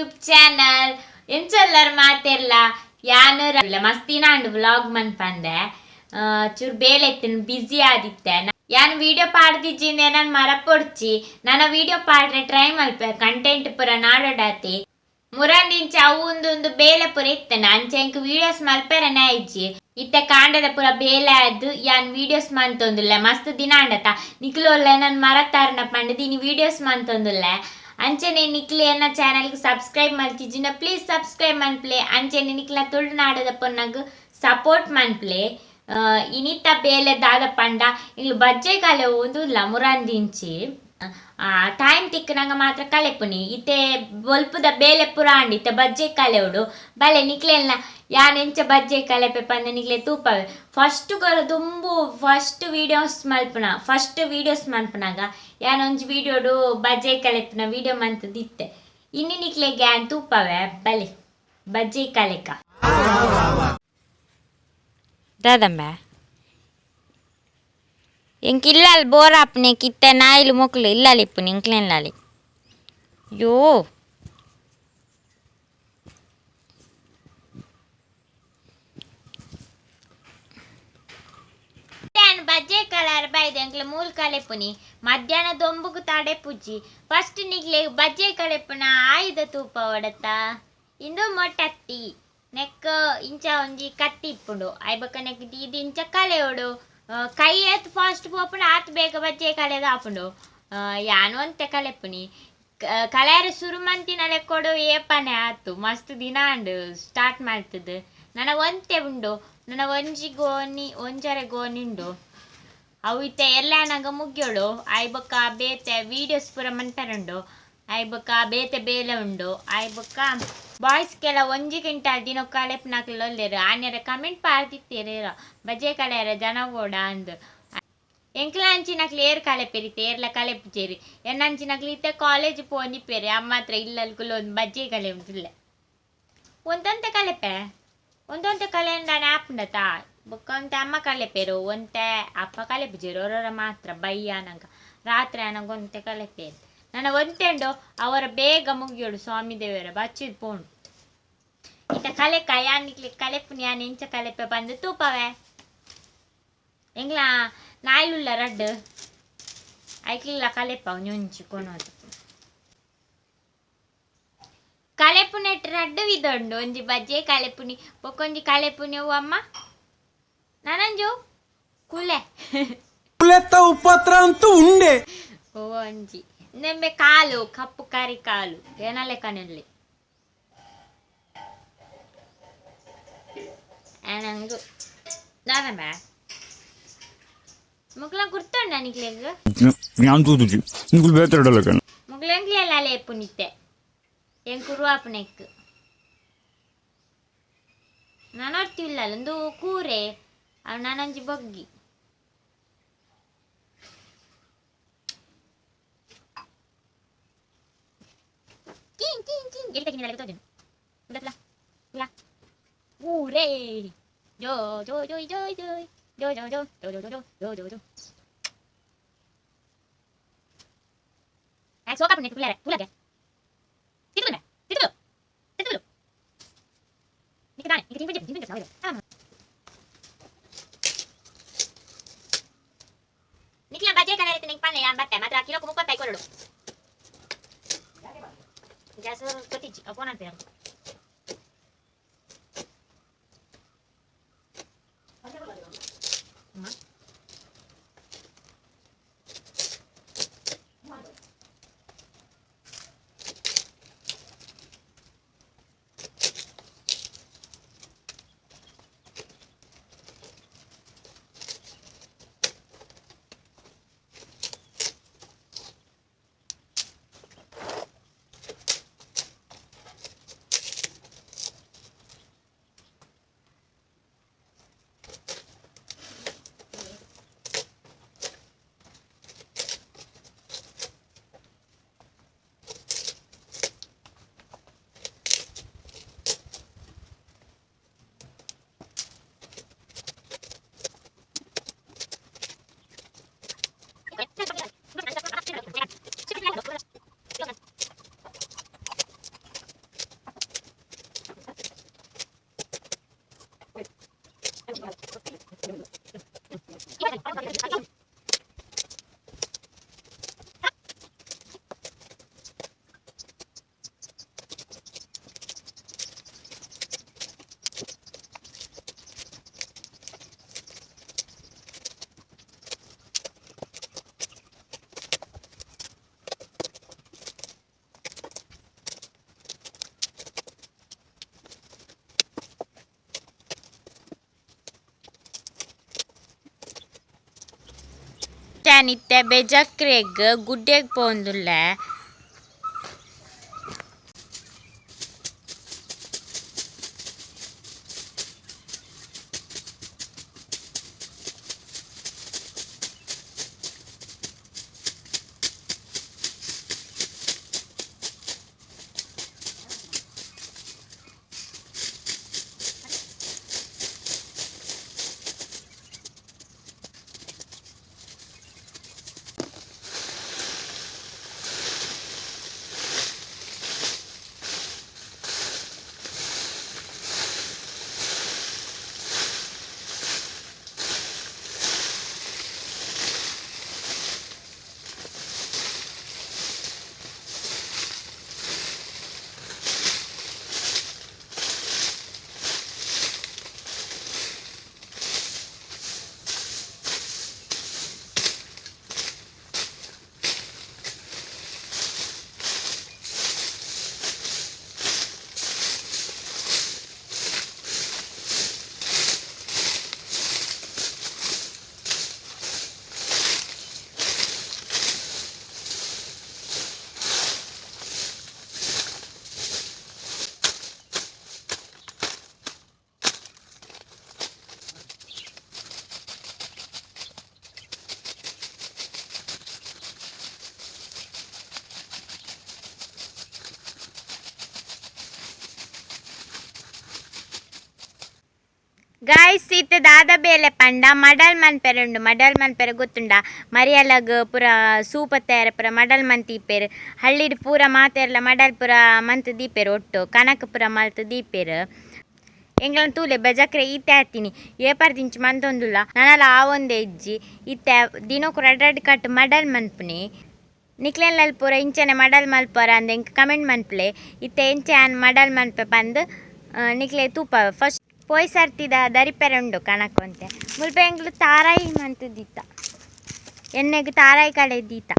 YouTube channel. ಎಂಚೊಲ್ಲರ್ ಮಾತೆರ್ಲ? ಯಾನ್ ಮಸ್ತಿನ ಅಂಡ್ vlog ಮನ್ಪಂದೆ ಚೂರು ಬೇಲೆ ಇತ್ತಿನ, ಬ್ಯುಸಿ ಆದಿತ್ತೆ. ಯಾನ್ ವಿಡಿಯೋ ಪಾಡ್ದಿಜ್ಜಿಂದೆ ನಾನು ಮರಪೊಡ್ಚಿ. ನನ್ನ ವಿಡಿಯೋ ಪಾಡ್ರೆ ಟ್ರೈ ಮಲ್ಪೆ, ಕಂಟೆಂಟ್ ಪೂರ ನಾಡೋಡಾತಿ. ಮುರಂದಿಂಚ ಅವು ಉಂದು ಉಂದು ಬೇಲೆ ಪೂರ ಇತ್ತನ, ಅಂಚೆ ಎಂಕ್ ವೀಡಿಯೋಸ್ ಮಲ್ಪೆರನೆ ಆಯ್ಜಿ. ಇತ್ತೆ ಕಾಂಡದ ಪೂರ ಬೇಲೆ ಆದ್ ಯಾನ್ ವೀಡಿಯೋಸ್ ಮಂತೊಂದುಲ್ಲೆ. ಮಸ್ತ್ ದಿನ ಆಂಡತ, ನಿಕ್ಲು ಒಲ್ಲೆ ನನ್ ಮರತಾರನ ಪಂಡದ್ ಇನಿ ವೀಡಿಯೋಸ್ ಮಂತೊಂದುಲ್ಲೆ. ಅಂಚನೆ ನಿಕ್ಲು ಎನ್ನ ಚಾನೆಲ್ಗೆ ಸಬ್ಸ್ಕ್ರೈಬ್ ಮಲ್ತಿಜಿನ ಪ್ಲೀಸ್ ಸಬ್ಸ್ಕ್ರೈಬ್ ಮನ್ಪ್ಲೆ. ಅಂಚನೆ ನಿಕ್ಲ ತುಳುನಾಡದ ಪೊನ್ನಗ್ ಸಪೋರ್ಟ್ ಮನ್ಪ್ಲೆ. ಇನಿತ ಬೇಲೆ ದಾದ ಪಂಡ, ಇಂಗ್ಲು ಬಜ್ಜೆ ಕಲೆ ಉಂದುಲ್ಲ ಮುರಂದಿಂಚಿ. ಟೈಮ್ ತಿಕ್ಕನಂಗ ಮಾತ್ರ ಕಲೆಪುನಿ. ಇತ್ತೆ ಬೊಲ್ಪುದ ಬೇಲೆ ಪುರ ಆಂಡ್, ಇತ್ತೆ ಬಜ್ಜೆ ಕಲೆವುಡು. ಬಲೆ ನಿಕ್ಲೆಲ್ನ ಯಾನ್ ಎಂಚ ಬಜ್ಜೆ ಕಲೆಪೆ ಪಂದ್ ನಿಕ್ಲೆ ತೂಪವೆ. ಫಸ್ಟ್ ಗೊರ ದುಂಬು ಫಸ್ಟ್ ವೀಡಿಯೋಸ್ ಮಲ್ಪುನ, ಫಸ್ಟ್ ವೀಡಿಯೋಸ್ ಮನ್ಪುನಾಗ ಯಾನ್ ಒಂಜಿ ವೀಡಿಯೋಡು ಬಜ್ಜೆ ಕಲೆಪುನ ವೀಡಿಯೋ ಮಂತುದಿತ್ತೆ. ಇನಿ ನಿಕ್ಲೆಗ್ ಯಾನ್ ತೂಪವೆ, ಬಲೆ ಬಜ್ಜೆ ಕಲೆಕ. ದಾದಂಬೆ ಎಂಕ್ ಇಲ್ಲಲ್ ಬೋರ್ ಆಪುನೆ. ಇತ್ತೆ ನಾಯಿಲು ಮೊಕ್ಲು ಇಲ್ಲಲ್ ಇಪ್ಪುನಿ ಎಂಕ್ಲೆನ್ಲಾಲಿ. ಯೋ ಬಜ್ಜೆ ಕಲರ್ ಬೈದೆ ಎಂಕ್ಲೆ ಮೂಲ್ ಕಲೆಪುನಿ. ಮಧ್ಯಾಹ್ನ ದೊಂಬುಗು ತಡೆಪುಜಿ. ಫಸ್ಟ್ ನಿಕ್ಲೆ ಬಜ್ಜೆ ಕಲೆಪುನ ಆಯುಧ ತೂಪವಡತ್ತ. ಇಂದು ಮೊಟತ್ತಿ. ನೆಕ್ ಇಂಚ ಒಂಜಿ ಕತ್ತಿ ಇಪ್ಪುಂಡು. ಆಯ್ ಬೊಕ್ಕ ನೆಕ್ ದೀದ್ ಇಂಚ ಕಲೆಯೊಡು. ಕೈ ಏತ್ ಫಾಸ್ಟ್ ಪೋಪುಂಡು ಆತ್ ಬೇಗ ಬಜ್ಜೆ ಕಲೆದ ಆಪುಂಡು. ಯಾನ್ ಒಂತೆ ಕಲೆಪುನಿ. ಕಲೆಯರೆ ಸುರು ಮಂತಿನ ಲೆಕ್ಕೊಡು ಏಪನೆ ಆತು, ಮಸ್ತ್ ದಿನ ಆಂಡ್ ಸ್ಟಾರ್ಟ್ ಮಲ್ತುದು. ನನ ಒಂತೆ ಉಂಡು, ನನ ಒಂಜಿ ಗೋಣಿ ಒಂಜರೆ ಗೋಣಿ ಉಂಡು. ಅವು ಇತ್ತೆ ಎಲ್ಲ ಆನಗ ಮುಗಿಯೋಳು. ಆಯ್ ಬೊಕ್ಕ ಬೇತೆ ವೀಡಿಯೋಸ್ ಪೂರ ಮನ್ಪೆರುಂಡು. ಆಯ್ ಬೊಕ್ಕ ಬೇತೆ ಬೇಲೆ ಉಂಡು. ಆಯ್ ಬೊಕ್ಕ ಬಾಯ್ಸ್ ಕೆಲ ಒಂಜಿ ಕ್ವಿಂಟಾಲ್ ದಿನೊ ಕಲೆಪುನಕ್ಲ್ ಉಲ್ಲೆರ್. ಆನೆರೆ ಕಮೆಂಟ್ ಪಾಡ್ದಿತ್ತೆರ್ ಬಜೆ ಕಲೆಯರ ಜನ ಬೋಡ ಅಂದ್. ಎಂಕ್ಲ ಅಂಚಿನಕ್ಲ್ ಏರ್ ಕಲೆಪೆರ್ ಇತ್ತೆ? ಏರ್ಲ ಕಲೆಪುಜೆರ್. ಎನ್ನಂಚಿನಕ್ಲ್ ಇತ್ತೆ ಕಾಲೇಜ್ ಪೋಂದಿಪ್ಪೆರ್. ಅಮ್ಮ ಹತ್ರ ಇಲ್ಲಲ್ ಕುಲ್ಲೊಂದು ಬಜ್ಜೆ ಕಲೆಯೊಂದುಲ್ಲೆ. ಒಂತೊಂತೆ ಕಲೆಪೆ, ಒಂತೊಂತೆ ಕಲೆಂಡನೆ ಆಪುಂಡತ. ಬೊಕ್ಕ ಒಂತೆ ಅಮ್ಮ ಕಲೆಪೆರ್, ಒಂತೆ ಅಪ್ಪ ಕಲೆಪುಜೆರ್. ಒರೊರ ಮಾತ್ರ ಬಯ್ಯ ಆನಗ, ರಾತ್ರೆ ಆನಗ ಒಂತೆ ಕಲೆಪೆರ್. ನನ ಒಂತೆ ಉಂಡು, ಅವರ ಬೇಗ ಮುಗಿಯೋಡು. ಸ್ವಾಮಿ ದೇವರ ಬಚ್ಚಿದ್ ಪೋಂಡು. ಇತ್ತ ಕಲೆಕ ಯಾನ್ ನಿಕ್ಲೆ ಕಲೆಪುನಿ. ಯಾನ್ ಎಂಚ ಕಲೆಪೆ ಪಂದ್ ತೂಪವೆ. ಎಂಗ್ಲ ನಾಯಿಲುಲ್ಲ ರಡ್ಡ್, ಐಕ್ಲೆಲ ಕಲೆಪ ಒಂಜೊಂಜಿ ಕೊನೊದು. ಕಲೆಪುನೆಟ್ ರಡ್ಡ್ ವಿಧ ಉಂಡು. ಒಂಜಿ ಬಜ್ಜೆ ಕಲೆಪುನಿ, ಬೊಕ್ಕೊಂಜಿ ಕಲೆಪುನಿ ಅವು ಅಮ್ಮ ನನಂಜು ಕುಲೆ. ಕುಲೆತ್ತ ಉಪದ್ರ ಅಂತೂ ಉಂಡೆ. ಒಂಜಿ ನೆಂಬೆ ಕಾಲು ಕಪ್ಪು ಕರಿ ಕಾಲು ಏನಲೆ ಕನೆಲ್ಲಿ ನಂಗು ದಾದಮ್ಮ ಮುಕ್ಲ ಗುರ್ತುಂಡ ನಿಕ್ಲೆಗ್? ಯಾನ್ ತೂತುಜಿ, ನಿಕುಲು ಬೇತೆ ಎಡಲಕ. ಮುಕ್ಲೆಂಕ್ಲೆಲ್ಲ ಲೇಪುನಿತ್ತೆ ಎಂಕುರು ಆಪುನೆಕ್ ನನೊರ್ತಿ ಇಲ್ಲ. ಒಂದು ಕೂರೆ ಅವು, ನಾನೊಂಜಿ ಬೊಗ್ಗಿ. ಕೀನ್ ಕೀನ್ ಕೀನ್ ಊರೇ ಜೋ ಜೋ ಜೋಯ್ ಜೋಯ್ ಜೋಯ್ ಜೋ ಜೋ ಜೋ ಜೋ ಜೋ ಜೋ ಜೋ ಜೋ ಜೋ. ಸೋಕಾಪುನೆ ಕುಲ್ಲಾರೆ ಕುಲ್ಲಗೆ ತಿರುಗುಲೆ ತಿರುಗು ತಿರುಗು ನಿಕ್ಕೆ ದಾನೆ ನಿಕ್ಕೆ ತಿಂಪು ತಿಂಪು ತಿಂಪು. ನಿಕ್ಲ ಬಜ್ಜೆ ಕಲರ್ ನಿಂಗೆ ಪನ್ನೆ. ಯಾನ್ ಬತ್ತೆ ಮಾತ್ರ ಕಿಲೋಕು 30 ಕೊರಡು. ಗ್ಯಾಸ್ ಕೊಟ್ಟಿಜ್ಜಿ, ಫೋನ್ ಅನ್ಪೇರು. ಯಾನಿತ್ತೆ ಬೆಜಕ್ರೆಗ್ ಗುಡ್ಡೆಗ್ ಪೋಂದುಲ್ಲೆ. ಗಾಯ್ಸ್ ಇತ್ತೆ ದಾದ ಬೇಲೆ ಪಂಡ ಮಡಲ್ ಮನ್ಪೆರೆ ಉಂಡು. ಮಡಲ್ ಮನ್ಪೆರೆ ಗೊತ್ತುಂಡ ಮರಿಯಲಗ್ ಪೂರ ಸೂಪ ತಯಾರ ಪೂರ ಮಡಲ್ ಮಂತ್ ದೀಪೆರ್. ಹಳ್ಳಿಡ್ ಪೂರ ಮಾತೆರ್ಲ ಮಡಲ್ ಪೂರ ಮಂತ್ ದೀಪೆರ್, ಒಟ್ಟು ಕನಕ ಪೂರ ಮಲ್ತ್ ದೀಪೆರ್. ಎಂಗ್ಲನ್ ತೂಲೆ ಬೆಜಕ್ರೆ ಈತೆ ಆತೀನಿ ಏಪರ್ ದಿಂಚಿ ಮಂತೊಂದುಲ್ಲ ನನಲ ಆವೊಂದೇ ಇಜ್ಜಿ. ಇತ್ತೆ ದಿನೊಕು ರಡ್ಡ್ ರಡ್ಡ್ ಕಟ್ ಮಡಲ್ ಮನ್ಪುನಿ. ನಿಕ್ಲೆನ್ಲಲ್ ಪೂರ ಇಂಚನೆ ಮಡಲ್ ಮಲ್ಪರ ಅಂದ್ ಎಂಕ್ ಕಮೆಂಟ್ ಮನ್ಪುಲೆ. ಇತ್ತೆ ಎಂಚೆ ಆನ್ ಮಡಲ್ ಮನ್ಪೆ ಪಂದ್ ನಿಕ್ಲೆ ತೂಪ. ಫಸ್ಟ್ ಪೋಯ್ ಸರ್ತಿದ ದರಿಪೆರೆ ಉಂಡು ಕನಕೊಂತೆ. ಮುಲ್ಪ ಎಂಕ್ಲು ತಾರಾಯಿ ಮಂತ್ ದೀತ, ಎಣ್ಣೆಗ್ ತಾರಾಯಿ ಕಡೆ ದೀತ.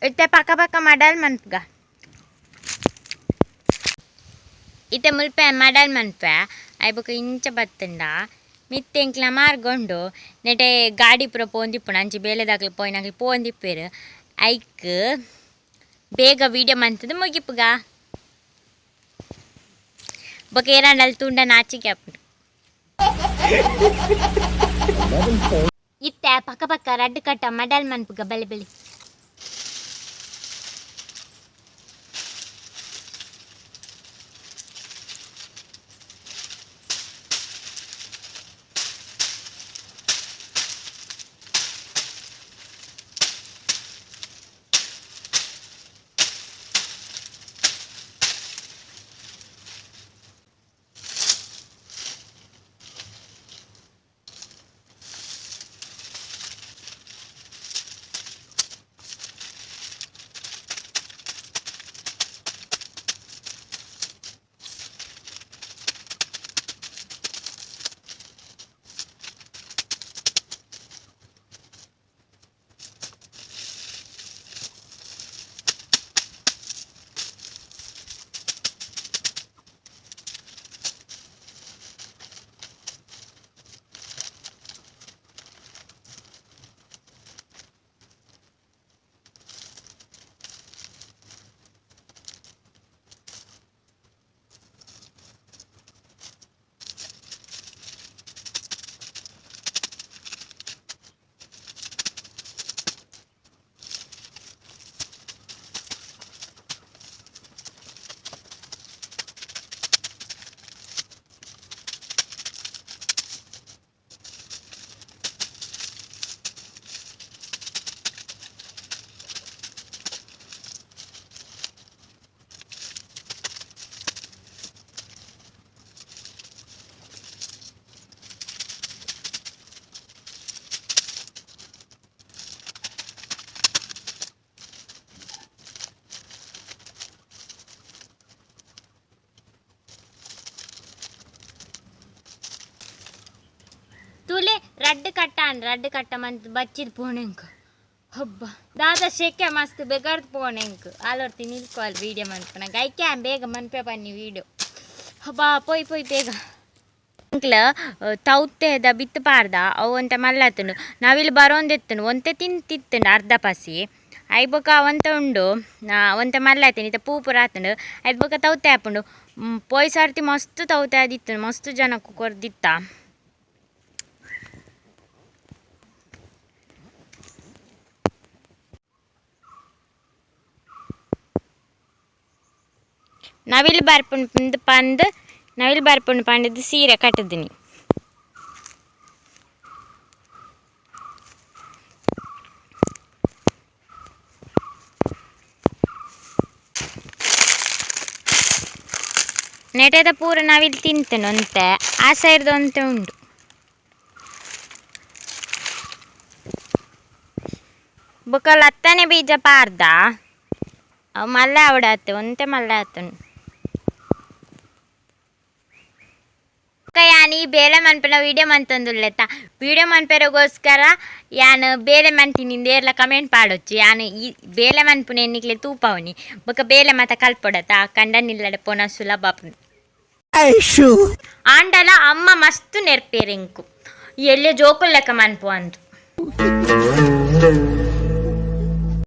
ಇತ್ತೆ ಪಕ್ಕ ಪಕ್ಕ ಮಡಲ್ ಮನ್ಪುಗ. ಇತ್ತೆ ಮುಲ್ಪ ಮಡಲ್ ಮನ್ಪೆ ಐಬೊಕ ಇಂಚ ಬತ್ತುಂಡ ಮಿತ್ತೆ ಎಂಕ್ಲ ಮಾರ್ಗೊಂಡು ನೆಟೆ ಗಾಡಿ ಪೂರ ಪೋಂದಿಪ್ಪುಂಡು. ಅಂಚಿ ಬೇಲೆದಾಕ್ಲು ಪೋಯಿನಕ್ಲು ಪೋಂದಿಪ್ಪೆರ್. ಐಕ್ ಬೇಗ ವೀಡಿಯೋ ಮಂತುದು ಮುಗಿಪುಗ. ಬೊಕ ಏರಾಂಡಲ್ ತೂಂಡ ನಾಚಿಕೆ ಆಪುಂಡು. ಇತ್ತೆ ಪಕ್ಕ ಪಕ್ಕ ರಡ್ಡ್ ಕಟ್ಟ ಮಡಲ್ ಮನ್ಪುಗ ಬಲೆ ಬಲೆ. ತೂಲೆ ರಡ್ಡ್ ಕಟ್ಟ ಅನ್ ರಡ್ಡ್ ಕಟ್ಟ ಮಂತ್ ಬಚ್ಚಿದ್ ಪೋಣೆಂಕ ಹಬ್ಬ ದಾದ ಶೆಕೆ ಮಸ್ತ್ ಬೆಗರ್ದು ಪೋಣ ಎಂಕ್ ಆಲೋರ್ತಿ ನಿಲ್ಕೋಲ್ ವೀಡಿಯೋ ಮನ್ಪುನ ಗೈಕೆ ಬೇಗ ಮನ್ಪೆ ಬನ್ನಿ ವೀಡಿಯೋ. ಹಬ್ಬ, ಪೋಯ್ ಪೋಯ್ ಬೇಗ. ಎಂಕ್ಲ ತೌತೆದ ಬಿತ್ತು ಪಾರ್ದ, ಅವು ಒಂತೆ ಮಲ್ಲತ್ತುಂಡು. ನಾವಿಲ್ಲಿ ಬರೋಂದೆತ್ತುಂಡು, ಒಂತೆ ತಿಂತಿತ್ತುಂಡು ಅರ್ಧ ಪಸಿ. I ಬೊಕ ಒಂತೆ ಉಂಡು, ಒಂತೆ ಮಲ್ಲ ಆತುಂಡು. ಇತ್ತೆ ಪೂ ಪೂರ ಆತುಂಡು. ಐತ್ ಬೊಕ ತೌತೆ ಆಪುಂಡು. ಪೋಯ್ ಸರ್ತಿ ಮಸ್ತ್ ತೌತೆ ಆದಿತ್ತುಂಡು, ಮಸ್ತ್ ಜನಕ್ಕು ಕೊರ್ದಿತ್ತ. ನವಿಲು ಬರ್ಪುಂಡು ಪಂದ್, ನವಿಲು ಬರ್ಪುಂಡು ಪಂಡದು ಸೀರೆ ಕಟ್ಟುದಿನಿ. ನೆಟದ ಪೂರ ನವಿಲು ತಿಂತುಂಡು ಒಂತೆ, ಆ ಸೈಡ್ದ ಒಂತೆ ಉಂಡು. ಬೊಕ ಲತ್ತನೆ ಬೀಜ ಪಾರ್ದ, ಅವು ಮಲ್ಲೆ ಆವಡಾತೆ, ಒಂತೆ ಮಲ್ಲೆ ಆತುಂಡು. ಬೊಕ ಯಾನ್ ಈ ಬೇಲೆ ಮನ್ಪುನ ವೀಡಿಯೋ ಮಂತೊಂದುಲ್ಲೆತ್ತ. ವೀಡಿಯೋ ಮನ್ಪೆರೆಗೋಸ್ಕರ ಯಾನ್ ಬೇಲೆ ಮನ್ತಿನಿಂದ ಏರ್ಲ ಕಮೆಂಟ್ ಪಾಡೊಚ್ಚಿ. ಯಾನ್ ಈ ಬೇಲೆ ಮನ್ಪುನ ಎನ್ನಿಕ್ಲೆ ತೂಪವನಿ. ಬೊಕ ಬೇಲೆ ಮಾತ ಕಲ್ಪೊಡತ, ಕಂಡನಿಲ್ಲಡೆ ಪೋನ ಸುಲಭ ಆಪುಂಡು. ಆಂಡಲ ಅಮ್ಮ ಮಸ್ತ್ ನೆರ್ಪೇರ್ ಎಂಕು, ಎಲ್ಲೆ ಜೋಕುಲ್ ಲೆಕ್ಕ ಮನ್ಪು ಅಂದು.